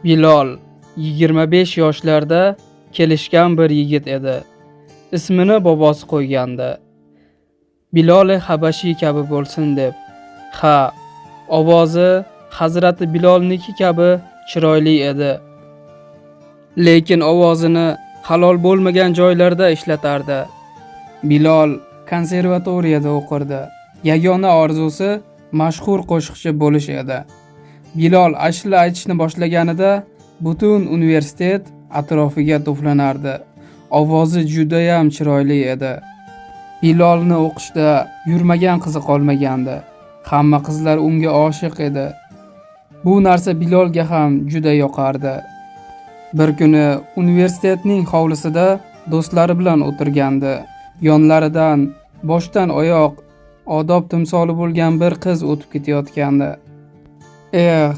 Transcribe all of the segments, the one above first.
Bilol 25 yoshlarda kelishgan bir yigit edi. Ismini bobosi qo'ygandi. Biloli Habashiy kabi bo'lsin deb. Ha, ovozi Hazrati Bilolniki kabi chiroyli edi. Lekin ovozini halol bo'lmagan joylarda ishlatardi. Bilol konservatoriyada o'qirdi. Yagona orzusi mashhur qo'shiqchi bo'lish edi. Bilol ashula aytishni boshlaganida butun universitet atrofiga to'planardi. Ovozi judayam chiroyli edi. Bilolni o'qishda yurmagan qizi qolmagandi. Hamma qizlar unga oshiq edi. Bu narsa Bilolga ham juda yoqardi. Bir kuni universitetning hovlisida do'stlari bilan o'tirgandi. Yonlaridan boshdan oyoq odob timsoli bo'lgan bir qiz o'tib ketayotgandi. Eh,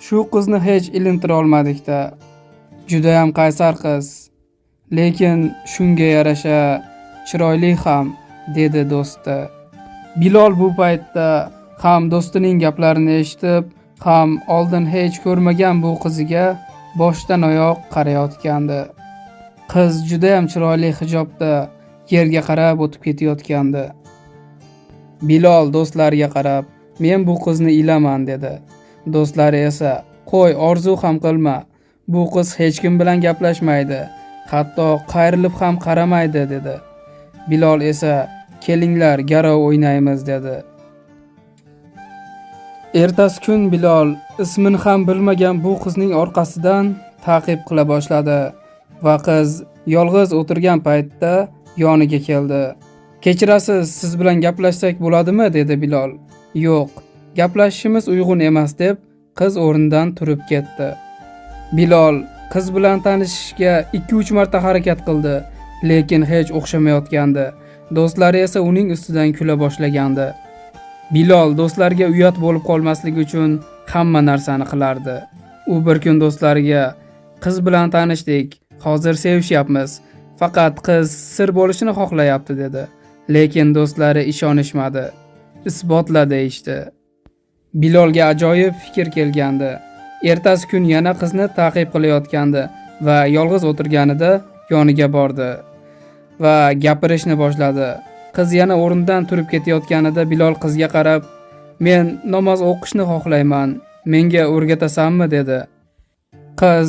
shu qizni hech ilintira olmadik-da. Judayam qaysar qiz. Lekin shunga yarasha chiroyli ham, dedi do'sti. Bilol bu paytda ham do'stining gaplarini eshitib, ham oldin hech ko'rmagan bu qiziga boshdan oyoq qarayotgandi. Qiz judayam chiroyli hijobda yerga qarab o'tib ketayotgandi. Bilol do'stlariga qarab, "Men bu qizni ilaman" dedi. Do'stlari esa, "Qo'y, orzu ham qilma. Bu qiz hech kim bilan gaplashmaydi, hatto qayrilib ham qaramaydi" dedi. Bilol esa, "Kelinglar, garov o'ynaymiz" dedi. Ertasi kun Bilol ismini ham bilmagan bu qizning orqasidan ta'qib qila boshladi va qiz yolg'iz o'tirgan paytda yoniga keldi. "Kechirasiz, siz bilan gaplashsak bo'ladimi?" dedi Bilol. "Yo'q, gaplashishimiz uyg'un emas" deb qiz o'rnidan turib ketdi. Bilol qiz bilan tanishishga 2-3 marta harakat qildi, lekin hech o'xshamayotgandi. Do'stlari esa uning ustidan kula boshlagandi. Bilol do'stlariga uyat bo'lib qolmasligi uchun hamma narsani qilardi. U bir kun do'stlariga: "Qiz bilan tanishdik, hozir sevishyapmiz. Faqat qiz sir bo'lishini xohlayapti" dedi. Lekin do'stlari ishonishmadi. "Isbotla" deyishdi. Bilolga ajoyib fikr kelgandi. Ertasi kun yana qizni ta'qib qilayotgandi va yolg'iz o'tirganida yoniga bordi va gapirishni boshladi. Qiz yana o'rnidan turib ketayotganida Bilol qizga qarab, "Men namoz o'qishni xohlayman. Menga o'rgatasanmi?" dedi. Qiz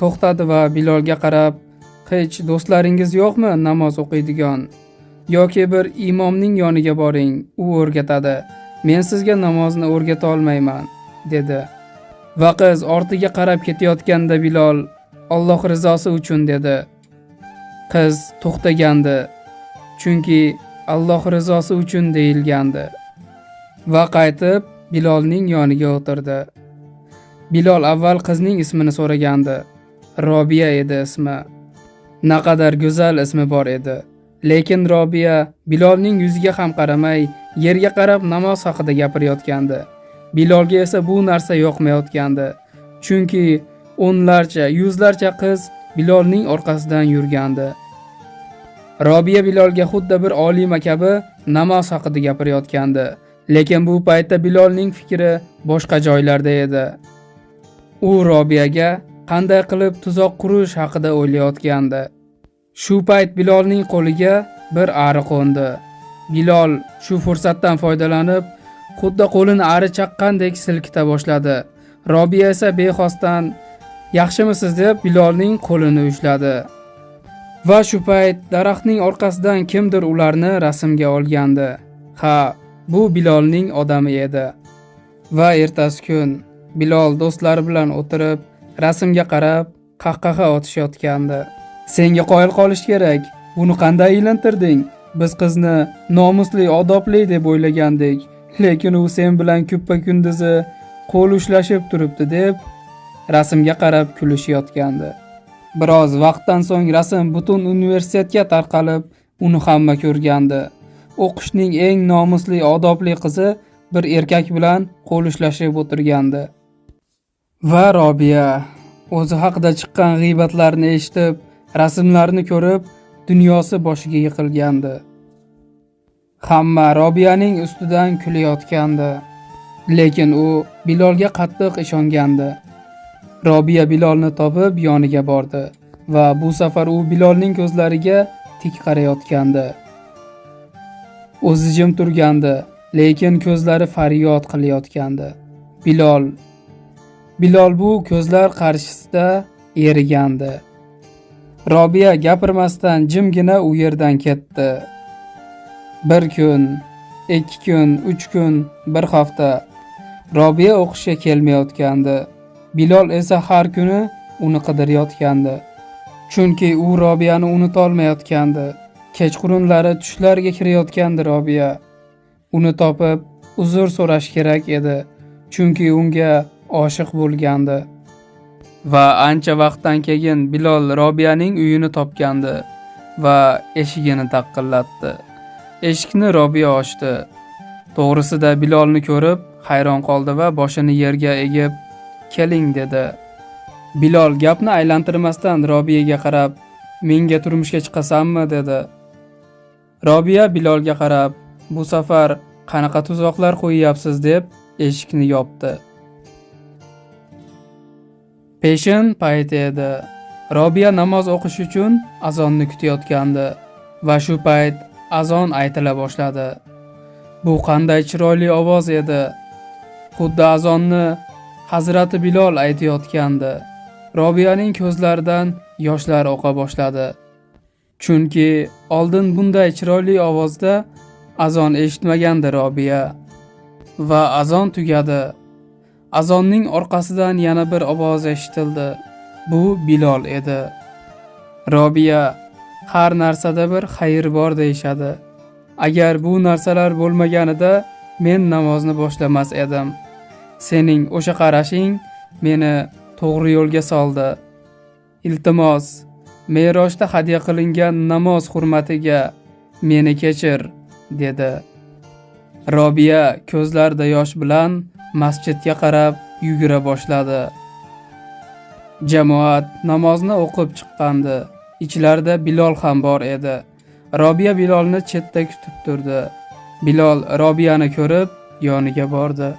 to'xtadi va Bilolga qarab, "Hech do'stlaringiz yo'qmi namoz o'qiydigan? Yoki bir imomning yoniga boring, u o'rgatadi. Men sizga namozni o'rgata olmayman" dedi. Va qiz ortiga qarab ketayotganda Bilol, "Alloh rizosi uchun" dedi. Qiz to'xtagandi. Chunki Alloh rizosi uchun deyilgandi. Va qaytib Bilolning yoniga o'tirdi. Bilol avval qizning ismini so'ragandi. Robiya edi ismi. Naqadar go'zal ismi bor edi. Lekin Robiya Bilolning yuziga ham qaramay, yerga qarab namoz haqida gapirayotgandi. Bilolga esa bu narsa yoqmayotgandi. Chunki o'nlarcha, yuzlarcha qiz Bilolning orqasidan yurgandi. Robiya Bilolga xuddi bir olima kabi namoz haqida gapirayotgandi. Lekin bu paytda Bilolning fikri boshqa joylarda edi. U Robiyaga qanday qilib tuzoq qurish haqida o'ylayotgandi. Shu payt Bilolning qo'liga bir ari qo'ndi. Bilol shu fursatdan foydalanib, xuddi qo'lini ari chaqqandek silkita boshladi. Robiya esa bexosdan "Yaxshimisiz?" deb Bilolning qo'lini ushladi. Va shu payt daraxtning orqasidan kimdir ularni rasmga olgandi. Ha, bu Bilolning odami edi. Va ertasi kun Bilol do'stlari bilan o'tirib, rasmga qarab qahqaha otishayotgandi. "Senga qoyil qolish kerak. Buni qanday ilintirding? Biz qizni nomusli, odobli deb o'ylagandik, lekin u sen bilan kuppa kunduzi qo'l ushlashib turibdi" deb rasmga qarab kulishayotgandi. Biroz vaqtdan so'ng rasm butun universitetga tarqalib, uni hamma ko'rgandi. O'qishning eng nomusli, odobli qizi bir erkak bilan qo'l ushlashib o'tirgandi. Va Robiya o'zi haqida chiqqan g'iybatlarni eshitib, rasmlarni ko'rib, dunyosi boshiga yiqilgandi. Hamma Robiyaning ustidan kulayotgandi. Lekin u Bilolga qattiq ishongandi. Robiya Bilolni topib yoniga bordi va bu safar u Bilolning ko'zlariga tik qarayotgandi. O'zi jim turgandi, lekin ko'zlari faryod qilayotgandi. Bilol bu ko'zlar qarshisida erigandi. Robiya gapirmasdan jimgina u yerdan ketdi. Bir kun, 2 kun, 3 kun, bir hafta Robiya o'qishga kelmayotgandi. Bilol esa har kuni uni qidirayotgandi. Chunki u Robiyani unutolmayotgandi. Kechqurunlari tushlariga kirayotgandi Robiya. Uni topib uzr so'rash kerak edi, chunki unga oshiq bo'lgandi. Va ancha vaqtdan keyin Bilol Robiyaning uyini topgandi va eshigini taqillatdi. Eshikni Robiya ochdi. To'g'risida Bilolni ko'rib hayron qoldi va boshini yerga egib, "Keling" dedi. Bilol gapni aylantirmasdan Robiyaga qarab, "Menga turmushga chiqasanmi?" dedi. Robiya Bilolga qarab, "Bu safar qanaqa tuzoqlar qo'yyapsiz?" deb eshikni yopdi. Peshin payti edi. Robiya namoz o'qish uchun azonni kutayotgandi va shu payt azon aytila boshladi. Bu qanday chiroyli ovoz edi. Xuddi azonni Hazrati Bilol aytayotgandi. Robiyaning ko'zlaridan yoshlar oqa boshladi. Chunki oldin bunday chiroyli ovozda azon eshitmagandi Robiya. Va azon tugadi. Azonning orqasidan yana bir ovoz eshitildi. Bu Bilol edi. Robiya, har narsada bir xayr bor deyishadi. Agar bu narsalar bo'lmaganida men namozni boshlamas edim. Sening o'sha qarashing meni to'g'ri yo'lga soldi. Iltimos, merosda hadya qilingan namoz hurmatiga meni kechir, dedi. Robiya ko'zlarida yosh bilan masjidga qarab yugura boshladi. Jamoat namozni o'qib chiqqandi. Ichlarida Bilol ham bor edi. Robiya Bilolni chetda kutib turdi. Bilol Robiyani ko'rib yoniga bordi.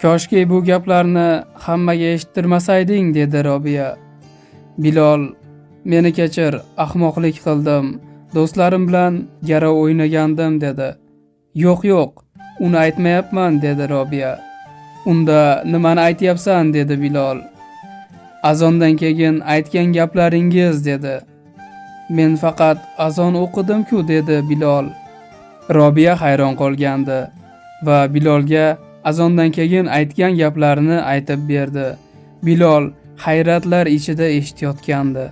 "Koshki bu gaplarni hammaga eshittirmasayding", dedi Robiya. Bilol, "Meni kechir, ahmoqlik qildim. Do'stlarim bilan garov o'ynagandim", dedi. "Yo'q, yo'q, uni aytmayapman", dedi Robiya. "Unda nimani aytyapsan?" dedi Bilol. "Azondan keyin aytgan gaplaringiz", dedi. "Men faqat azon o'qidim-ku", dedi Bilol. Robiya hayron qolgandi va Bilolga azondan keyin aytgan gaplarini aytib berdi. Bilol hayratlar ichida eshitayotgandi.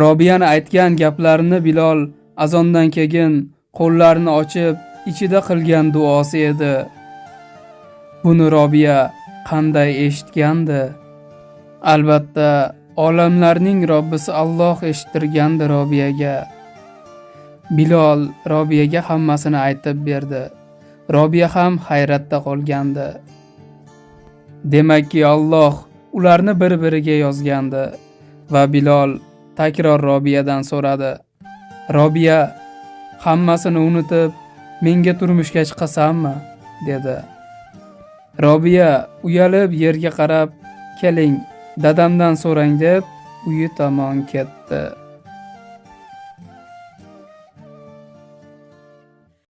Robiyani aytgan gaplarini Bilol azondan keyin qo'llarini ochib ichida qilgan duosi edi. Buni Robiya qanday eshitgandi? Albatta, olamlarning Robbisi Alloh eshittirgandi Robiyaga. Bilol Robiyaga hammasini aytib berdi. Robiya ham hayratda qolgandi. Demakki, Alloh ularni bir-biriga yozgandi va Bilol takror Robiyadan so'radi. "Robiya, hammasini unutib, menga turmushga chiqasanmi?" dedi. Robiya uyalib yerga qarab, "Keling, dadamdan so'rang" deb uyi tomon ketdi.